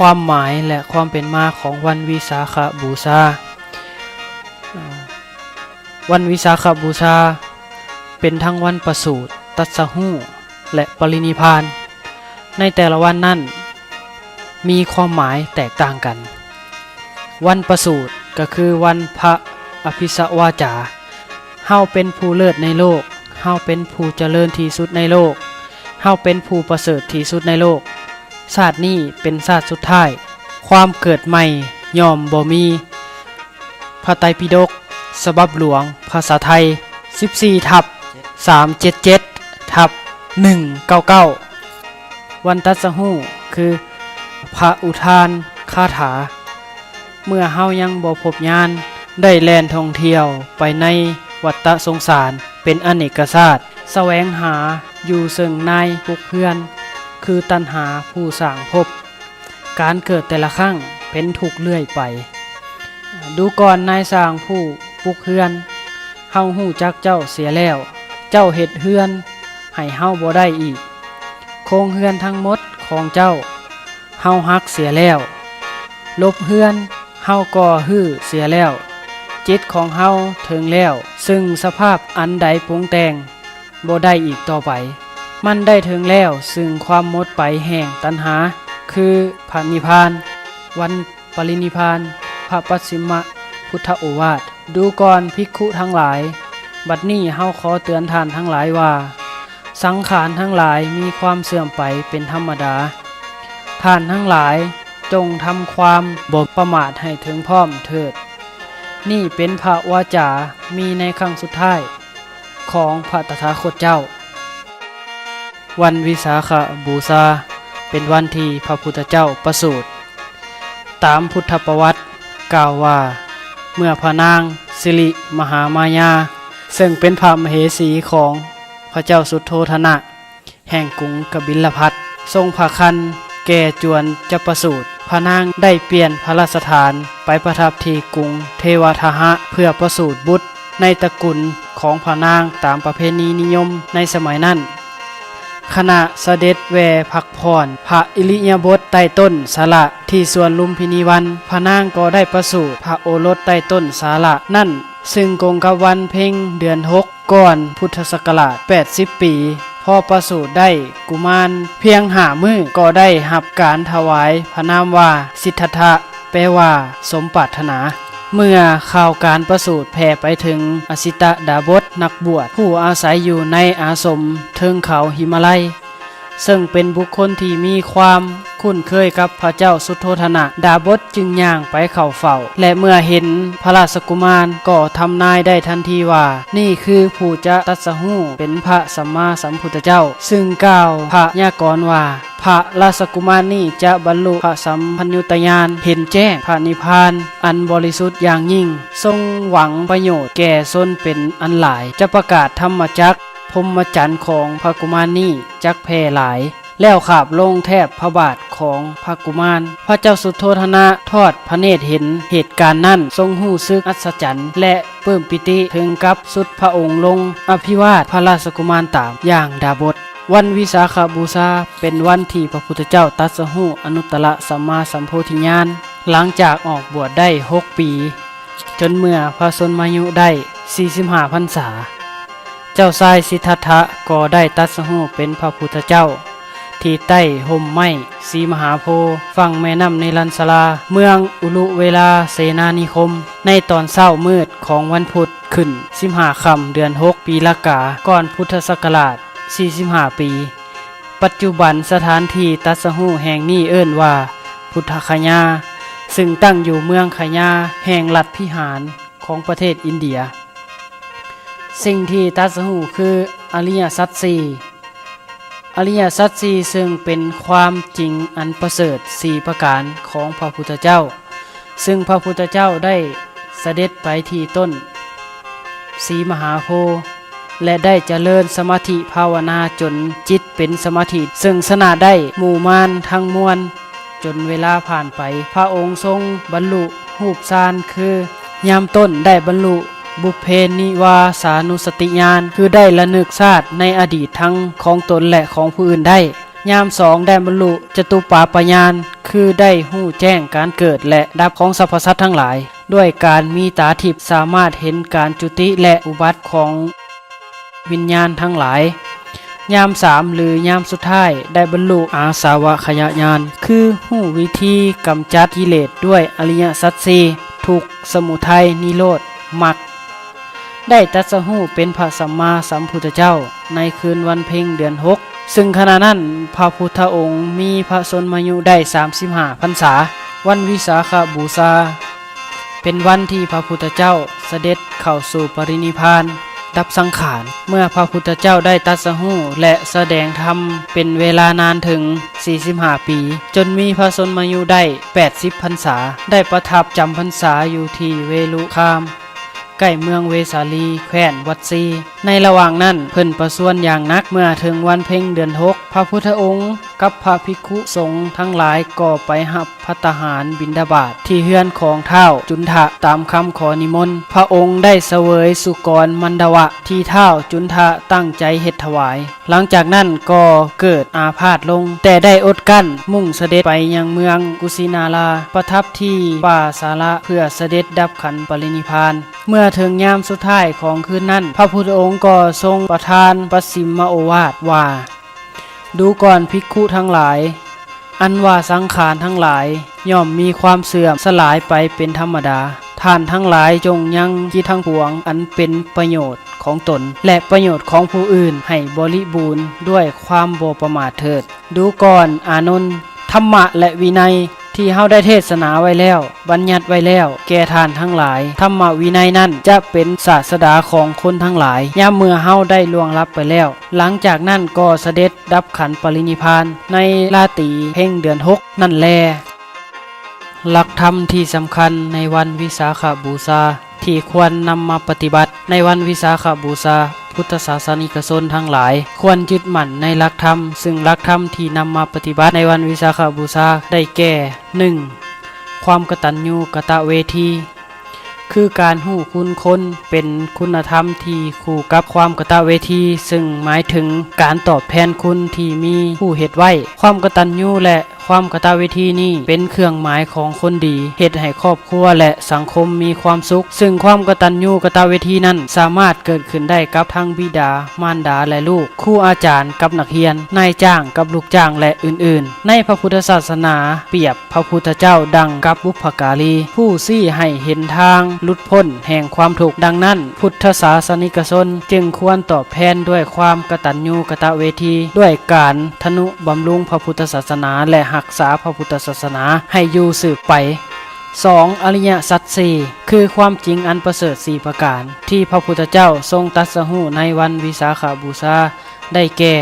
ຄວາມໝາຍ ແລະ ຄວາມເປັນມາຂອງວັນວິສາຂະບູຊາ. ວັນວິສາຂະບູຊາເປັນທັງວັນປະສູດ, ຕັດສະຮູ້ ແລະ ປະລິນິບພານ. ໃນແຕ່ລະວັນນັ້ນມີຄວາມໝາຍແຕກຕ່າງກັນ. ວັນປະສູດກໍຄືວັນພະອະພິສະວາຈາ. ເຮົາເປັນຜູ້ເລີດໃນໂລກ, ເຮົາເປັນຜູ້ຈະເລີນທີ່ສຸດໃນໂລກ, ເຮົາເປັນຜູ້ປະເສີດທີ່ສຸດໃນໂລກ. ຊາດນີ້ເປັນຊາດສຸດທ້າຍ, ຄວາມເກີດໃໝ່ຍ່ອມບໍ່ມີ. ພະໄຕປິດົກ ສະບັບຫຼວງ ພາສາໄທ ສິບສີ່ທັບສາມເຈັດເຈັດທັບໜຶ່ງເກົ້າເກົ້າ. ວັນຕັດສະຮູ້ ຄືພະອຸທານຄາຖາ. ເມື່ອເຮົາຍັງບໍ່ພົບຍານ ໄດ້ແລ່ນທ່ອງທ່ຽວໄປໃນວັດຕະສົງສານເປັນອະເນກະຊາດ, ສະແຫວງຫາຢູ່ເຊິ່ງນາຍປຸກເຮືອນ ຄືຕັນຫາຜູ້ສ້າງພົບ. ການເກີດແຕ່ລະຄັ້ງເປັນທຸກເລື້ອຍໄປ. ດູກ່ອນນາຍຊ່າງຜູ້ປຸກເຮືອນ, ເຮົາຮູ້ຈັກເຈົ້າເສຍແລ້ວ. ເຈົ້າເຮັດເຮືອນໃຫ້ເຮົາບໍ່ໄດ້ອີກ. ໂຄງເຮືອນທັງໝົດຂອງເຈົ້າ ເຮົາຫັກເສຍແລ້ວ. ລົບເຮືອນເຮົາກໍຮື້ເສຍແລ້ວ. ຈິດຂອງເຮົາເຖິງແລ້ວ ຊຶ່ງສະພາບອັນໃດປຸງແຕ່ງ ບໍ່ໄດ້ອີກຕໍ່ໄປ. ມັນໄດ້ເຖິງແລ້ວຊຶ່ງຄວາມໝົດໄປແຫ່ງຕັນຫາ ຄືພະນິບພານ. ວັນປະລິນິບພານ ພະປັດຊິມະພຸດທະໂອວາດ. ດູກ່ອນພິກຂຸທັງຫຼາຍ, ບັດນີ້ເຮົາຂໍເຕືອນທ່ານທັງຫຼາຍວ່າ, ສັງຂານທັງຫຼາຍມີຄວາມເສື່ອມໄປເປັນທຳມະດາ. ທ່ານທັງຫຼາຍ ຈົ່ງທຳຄວາມບໍ່ປະໝາດໃຫ້ເຖິງພ້ອມເຖີດ. ນີ້ເປັນພະວາຈາມີໃນຄັ້ງສຸດທ້າຍຂອງພະຕະຖາຄົດເຈົ້າ. ວັນວິສາຂະບູຊາ ເປັນວັນທີ່ພະພຸດທະເຈົ້າປະສູດ. ຕາມພຸດທະປະຫວັດກ່າວວ່າ, ເມື່ອພະນາງສິລິມະຫາມາຍາ ເຊິ່ງເປັນພະມະເຫສີຂອງພະເຈົ້າສຸດໂທທະນະ ແຫ່ງກຸງກະບິນລະພັດ ຊົງພະຄັນແກ່ຈວນຈະປະສູດ, ພະນາງໄດ້ປ່ຽນພະລາຊະຖານໄປປະທັບທີ່ກຸງເທວະທະຫະ ເພື່ອປະສູດບຸດໃນຕະກຸນຂອງພະນາງຕາມປະເພນີນິຍົມໃນສະໄໝນັ້ນ. ຂະນະສະເດັດແວ່ພັກຜ່ອນ, ພະອິລິຍາບົດໃຕ້ຕົ້ນສາລະທີ່ສວນລຸມພິນີວັນ, ພະນາງກໍໄດ້ປະສູດພະໂອລົດໃຕ້ຕົ້ນສາລະນັ້ນ, ຊຶ່ງກົງກັບວັນເພັງເດືອນຫົກ ກ່ອນພຸດທະສັກກະລາດແປດສິບປີ. ພໍປະສູດໄດ້ກຸມານພຽງຫ້າມື້ ກໍໄດ້ຮັບການຖະຫວາຍພະນາມວ່າ ສິດທັດຖະ ແປວ່າ ສົມປາດຖະໜາ. ເມື່ອຂ່າວການປະສູດແຜ່ໄປເຖິງອະສິຕະດາບົດ ນັກບວດຜູ້ອາໄສຢູ່ໃນອາສົມເທິງເຂົາຫິມາໄລ, ເຊິ່ງເປັນບຸກຄົນທີ່ມີຄວາມຄຸ້ນເຄີຍກັບພະເຈົ້າສຸດໂທທະນະ, ດາບົດຈຶ່ງຍ່າງໄປເຂົ້າເຝົ້າ ແລະ ເມື່ອເຫັນພະລາຊະກຸມານກໍທຳນາຍໄດ້ທັນທີວ່າ ນີ້ຄືຜູ້ຈະຕັດສະຮູ້ເປັນພະສຳມາສຳພຸດທະເຈົ້າ, ຊຶ່ງກ່າວພະຍາກອນວ່າ ພະລາຊະກຸມານນີ້ຈະບັນລຸພະສຳພັນຍຸດຕະຍານ, ເຫັນແຈ້ງພະນິບພານອັນບໍລິສຸດຢ່າງຍິ່ງ, ຊົງຫວັງປະໂຫຍດແກ່ຊົນເປັນອັນຫຼາຍ, ຈະປະກາດທຳມະຈັກ ພົມມະຈັນຂອງພະກຸມານນີ້ຈັກແຜ່ຫຼາຍ, ແລ້ວຄາບລົງແທບພະບາດຂອງພະກຸມານ. ພະເຈົ້າສຸດໂທທະນະທອດພະເນດເຫັນເຫດການນັ້ນ, ຊົງຮູ້ສຶກອັດສະຈັນ ແລະ ປຶ້ມປີຕິເຖິງກັບສຸດພະອົງລົງອະພິວາດພະລາຊະກຸມານຕາມຢ່າງດາບົດ. ວັນວິສາຂະບູຊາເປັນວັນທີ່ພະພຸດທະເຈົ້າຕັດສະຮູ້ອະນຸດຕະລະສຳມາສຳໂພທິຍານ ຫຼັງຈາກອອກບວດໄດ້ຫົກປີ, ຈົນເມື່ອພະຊົນມາຍຸໄດ້ສີ່ສິບຫ້າພັນສາ, ເຈົ້າຊາຍສິດທັດຖະກໍໄດ້ຕັດສະຮູ້ເປັນພະພຸດທະເຈົ້າ ທີ່ໃຕ້ຮົ່ມໄມ້ສີມະຫາໂພຝັ່ງແມ່ນ້ຳເນລັນຊະລາ, ເມືອງອຸລຸເວລາເສນານິຄົມ, ໃນຕອນເຊົ້າມືດຂອງວັນພຸດ ຂຶ້ນສິບຫ້າຄ່ຳເດືອນຫົກ ປີລະກາ ກ່ອນພຸດທະສັກກະລາດສີ່ສິບຫ້າປີ. ປັດຈຸບັນສະຖານທີ່ຕັດສະຮູ້ແຫ່ງນີ້ເອີ້ນວ່າພຸດທະຄະຍາ, ຊຶ່ງຕັ້ງຢູ່ເມືອງຄະຍາ ແຫ່ງລັດພິຫານຂອງປະເທດອິນເດຍ. ສິ່ງທີ່ຕັດສະຮູ້ຄືອະລິຍະສັດສີ່. ອະລິຍະສັດສີ່ ເຊິ່ງເປັນຄວາມຈິງອັນປະເສີດສີ່ປະການຂອງພະພຸດທະເຈົ້າ, ຊຶ່ງພະພຸດທະເຈົ້າໄດ້ສະເດັດໄປທີ່ຕົ້ນສີມະຫາໂພ ແລະ ໄດ້ຈະເລີນສະມາທິພາວະນາຈົນຈິດເປັນສະມາທິ ເຊິ່ງຊະນະໄດ້ໝູ່ມານທັງມວນ. ຈົນເວລາຜ່ານໄປ, ພະອົງຊົງບັນລຸຮູບຊານ ຄື ຍາມຕົ້ນໄດ້ບັນລຸບຸບເພນິວາສານຸສະຕິຍານ ຄືໄດ້ລະນຶກຊາດໃນອະດີດທັງຂອງຕົນ ແລະ ຂອງຜູ້ອື່ນໄດ້. ຍາມສອງໄດ້ບັນລຸຈະຕຸປາປະຍານ ຄືໄດ້ຮູ້ແຈ້ງການເກີດ ແລະ ດັບຂອງສັບພະສັດທັງຫຼາຍ ດ້ວຍການມີຕາທິບ ສາມາດເຫັນການຈຸຕິ ແລະ ອຸບັດຂອງວິນຍານທັງຫຼາຍ. ຍາມສາມ ຫຼື ຍາມສຸດທ້າຍ ໄດ້ບັນລຸອາສະວະຂະຍະຍານ ຄືຮູ້ວິທີກຳຈັດກິເລດດ້ວຍອະລິຍະສັດສີ່ ທຸກ, ສະມຸໄທ, ນິໂຣດ, ມັກ. ໄດ້ຕັດສະຮູ້ເປັນພະສຳມາສຳພຸດທະເຈົ້າໃນຄືນວັນເພັງເດືອນຫົກ ຊຶ່ງຂະນະນັ້ນພະພຸດທະອົງມີພະຊົນມາຍຸໄດ້ສາມສິບຫ້າພັນສາ. ວັນວິສາຂະບູຊາ ເປັນວັນທີ່ພະພຸດທະເຈົ້າສະເດັດເຂົ້າສູ່ປະລິນິພານ ດັບສັງຂານ. ເມື່ອພະພຸດທະເຈົ້າໄດ້ຕັດສະຮູ້ ແລະ ສະແດງທຳເປັນເວລານານເຖິງສີ່ສິບຫ້າປີ ຈົນມີພະຊົນມາຍຸໄດ້ແປດສິບພັນສາ, ໄດ້ປະທັບຈຳພັນສາຢູ່ທີ່ເວລຸຄາມ ໃກ້ເມືອງເວສາລີ ແຂວນວັດຊີ. ໃນລະຫວ່າງນັ້ນ ເພິ່ນປະຊວນຢ່າງໜັກ. ເມື່ອເຖິງວັນເພັງເດືອນຫົກ ພະພຸດທະອົງກັບພະພິກຂຸສົງທັງຫຼາຍກໍໄປຮັບພັດຕາຫານບິນທະບາດທີ່ເຮືອນຂອງທ້າວຈຸນທະ ຕາມຄຳຂໍນິມົນ. ພະອົງໄດ້ສະເຫວີຍສຸກອນມັນດະວະທີ່ທ້າວຈຸນທະຕັ້ງໃຈເຮັດຖວາຍ. ຫຼັງຈາກນັ້ນກໍເກີດອາພາດລົງ, ແຕ່ໄດ້ອົດກັ້ນ, ມຸ່ງສະເດັດໄປຍັງເມືອງກຸຊິນາລາ, ປະທັບທີ່ປ່າສາລະ ເພື່ອສະເດັດດັບຂັນປະລິນິພານ. ເມື່ອເຖິງຍາມສຸດທ້າຍຂອງຄືນນັ້ນ, ພະພຸດທະອົງກໍຊົງປະທານປັດສິມມະໂອວາດວ່າ, ດູກ່ອນ, ພິກຂຸທັງຫຼາຍ, ອັນວ່າສັງຂານທັງຫຼາຍ ຍ່ອມມີຄວາມເສື່ອມສະຫຼາຍໄປເປັນທຳມະດາ. ທ່ານທັງຫຼາຍຈົ່ງຍັງກິດທັງປວງອັນເປັນປະໂຫຍດຂອງຕົນ ແລະ ປະໂຫຍດຂອງຜູ້ອື່ນໃຫ້ບໍລິບູນດ້ວຍຄວາມບໍ່ປະໝາດເຖີດ. ດູກ່ອນ, ອານົນ, ທຳມະ ແລະ ວິໄນທີ່ເຮົາໄດ້ເທດສະໜາໄວ້ແລ້ວ, ບັນຍັດໄວ້ແລ້ວແກ່ທ່ານທັງຫຼາຍ, ທຳມະວິໄນນັ້ນຈະເປັນສາດສະດາຂອງຄົນທັງຫຼາຍ ຍາມເມື່ອເຮົາໄດ້ລ່ວງລັບໄປແລ້ວ. ຫຼັງຈາກນັ້ນກໍສະເດັດ ດັບຂັນປະລິນິພານໃນລາຕີເພັງເດືອນຫົກນັ້ນແລ. ຫຼັກທຳທີ່ສຳຄັນໃນວັນວິສາຂະບູຊາ ທີ່ຄວນນຳມາປະຕິບັດໃນວັນວິສາຂະບູຊາ, ພຸດທະສາສະນິກະຊົນທັງຫຼາຍຄວນຍຶດໝັ້ນໃນຫຼັກທຳ, ຊຶ່ງຫຼັກທຳທີ່ນຳມາປະຕິບັດໃນວັນວິສາຂະບູຊາໄດ້ແກ່, ໜຶ່ງ ຄວາມກະຕັນຍູກະຕະເວທີ ຄືການຮູ້ຄຸນຄົນ ເປັນຄຸນນະທຳທີ່ຄູ່ກັບຄວາມກະຕະເວທີ, ຊຶ່ງໝາຍເຖິງການຕອບແທນຄຸນທີ່ມີຜູ້ເຮັດໄວ້. ຄວາມກະຕັນຍູ ແລະ ຄວາມກະຕະເວທີນີ້ເປັນເຄື່ອງໝາຍຂອງຄົນດີ, ເຮັດໃຫ້ຄອບຄົວ ແລະ ສັງຄົມມີຄວາມສຸກ, ຊຶ່ງຄວາມກະຕັນຍູກະຕະເວທີນັ້ນສາມາດເກີດຂຶ້ນໄດ້ກັບທັງບິດາ, ມານດາ ແລະ ລູກ, ຄູອາຈານກັບນັກຮຽນ, ນາຍຈ້າງກັບລູກຈ້າງ ແລະ ອື່ນໆ. ໃນພະພຸດທະສາສະໜາ ປຽບ ພະພຸດທະເຈົ້າດັ່ງກັບບຸບພະກາລີ ຜູ້ຊີ້ໃຫ້ເຫັນທາງຫຼຸດພົ້ນແຫ່ງຄວາມທຸກ. ດັ່ງນັ້ນ, ພຸດທະສາສະນິກະຊົນຈຶ່ງຄວນຕອບແທນດ້ວຍຄວາມກະຕັນຍູກະຕະເວທີ ດ້ວຍການທະນຸບຳລຸງພະພຸດທະສາສະໜາ ແລະ ຮັກສາພະພຸດທະສາສະໜາໃຫ້ຢູ່ສືບໄປ. ສອງ ອະລິຍະສັດສີ່ ຄືຄວາມຈິງອັນປະເສີດສີ່ປະການ ທີ່ພະພຸດທະເຈົ້າຊົງຕັດສະຮູ້ໃນວັນວິສາຂະບູຊາ ໄດ້ແກ່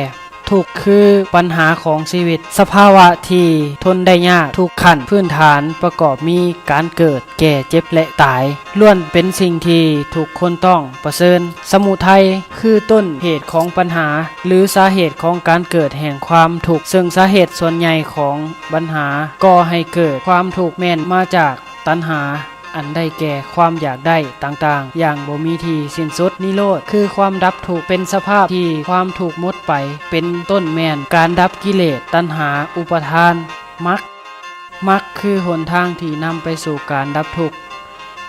ທຸກຄືບັນຫາຂອງຊີວິດ, ສະພາວະທີ່ທົນໄດ້ຍາກ, ທຸກຂັ້ນພື້ນຖານປະກອບມີການເກີດ, ແກ່, ເຈັບ ແລະ ຕາຍ, ລ້ວນເປັນສິ່ງທີ່ທຸກຄົນຕ້ອງປະເຊີນ. ສະມຸໄທ ຄືຕົ້ນເຫດຂອງບັນຫາ ຫຼື ສາເຫດຂອງການເກີດແຫ່ງຄວາມທຸກ, ເຊິ່ງສາເຫດສ່ວນໃຫຍ່ຂອງບັນຫາກໍ່ໃຫ້ເກີດຄວາມທຸກແມ່ນມາຈາກຕັນຫາ ອັນໄດ້ແກ່ຄວາມຢາກໄດ້ຕ່າງໆຢ່າງບໍ່ມີທີ່ສິ້ນສຸດ. ນິໂຣດ ຄືຄວາມດັບທຸກ, ເປັນສະພາບທີ່ຄວາມທຸກໝົດໄປ, ເປັນຕົ້ນແມ່ນການດັບກິເລດ, ຕັນຫາ, ອຸປາທານ, ມັກ. ມັກ ຄືຫົນທາງທີ່ນຳໄປສູ່ການດັບທຸກ,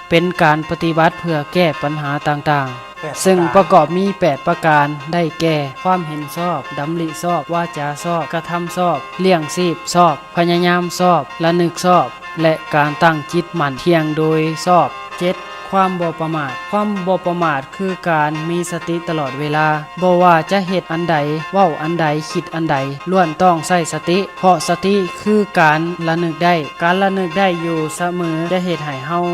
ເປັນການປະຕິບັດເພື່ອແກ້ບັນຫາຕ່າງໆ ແປດປະການ ເຊິ່ງປະກອບມີແປດປະການ ໄດ້ແກ່ ຄວາມເຫັນຊອບ, ດຳລິຊອບ, ວາຈາຊອບ, ກະທຳຊອບ, ລ້ຽງຊີບຊອບ, ພະຍາຍາມຊອບ, ລະນຶກຊອບ ແລະ ການຕັ້ງຈິດໝັ້ນທ່ຽງໂດຍຊອບ. ເຈັດ ຄວາມບໍ່ປະໝາດ. ຄວາມບໍ່ປະໝາດຄືການມີສະຕິຕະຫຼອດເວລາ. ບໍ່ວ່າຈະເຮັດອັນໃດ, ເວົ້າອັນໃດ, ຄິດອັນໃດ, ລ້ວນຕ້ອງໃຊ້ສະຕິ, ເພາະສະຕິຄືການລະນຶກໄດ້. ການລະນຶກໄດ້ຢູ່ສະເໝີຈະເຮັດໃຫ້ເຮົາ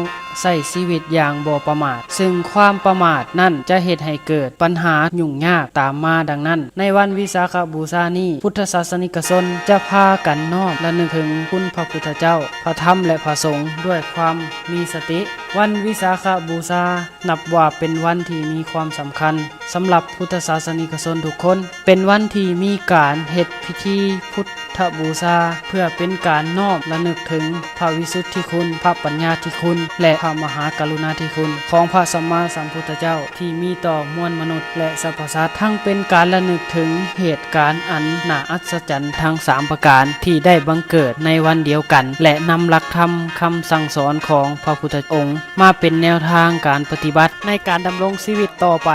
ໃຊ້ຊີວິດຢ່າງບໍ່ປະໝາດ, ເຊິ່ງຄວາມປະໝາດນັ້ນຈະເຮັດໃຫ້ເກີດບັນຫາຫຍຸ້ງຍາກຕາມມາ. ດັ່ງນັ້ນ, ໃນວັນວິສາຂະບູຊານີ້, ພຸດທະສາສະນິກະຊົນຈະພາກັນນ້ອມລະນຶກເຖິງຄຸນພະພຸດທະເຈົ້າ, ພະທຳ ແລະ ພະສົງດ້ວຍຄວາມມີສະຕິ. ວັນວິສາຂະບູຊາ ນັບວ່າເປັນວັນທີ່ມີຄວາມສຳຄັນສຳລັບພຸດທະສາສະນິກະຊົນທຸກຄົນ. ເປັນວັນທີ່ມີການເຮັດພິທີພຸດ ທະບູຊາ ເພື່ອເປັນການນ້ອມລະນຶກເຖິງພະວິສຸດທິຄຸນ, ພະປັນຍາທິຄຸນ ແລະ ພະມະຫາກະລຸນາທິຄຸນຂອງພະສຳມາສຳພຸດທະເຈົ້າ ທີ່ມີຕໍ່ມວນມະນຸດ ແລະ ສັບພະສັດ, ທັງເປັນການລະນຶກເຖິງເຫດການອັນໜ້າອັດສະຈັນທັງສາມປະການ ທີ່ໄດ້ບັງເກີດໃນວັນດຽວກັນ ແລະ ນຳຫຼັກທຳຄຳສັ່ງສອນຂອງພະພຸດທະອົງມາເປັນແນວທາງການປະຕິບັດໃນການດຳລົງຊີວິດຕໍ່ໄປ.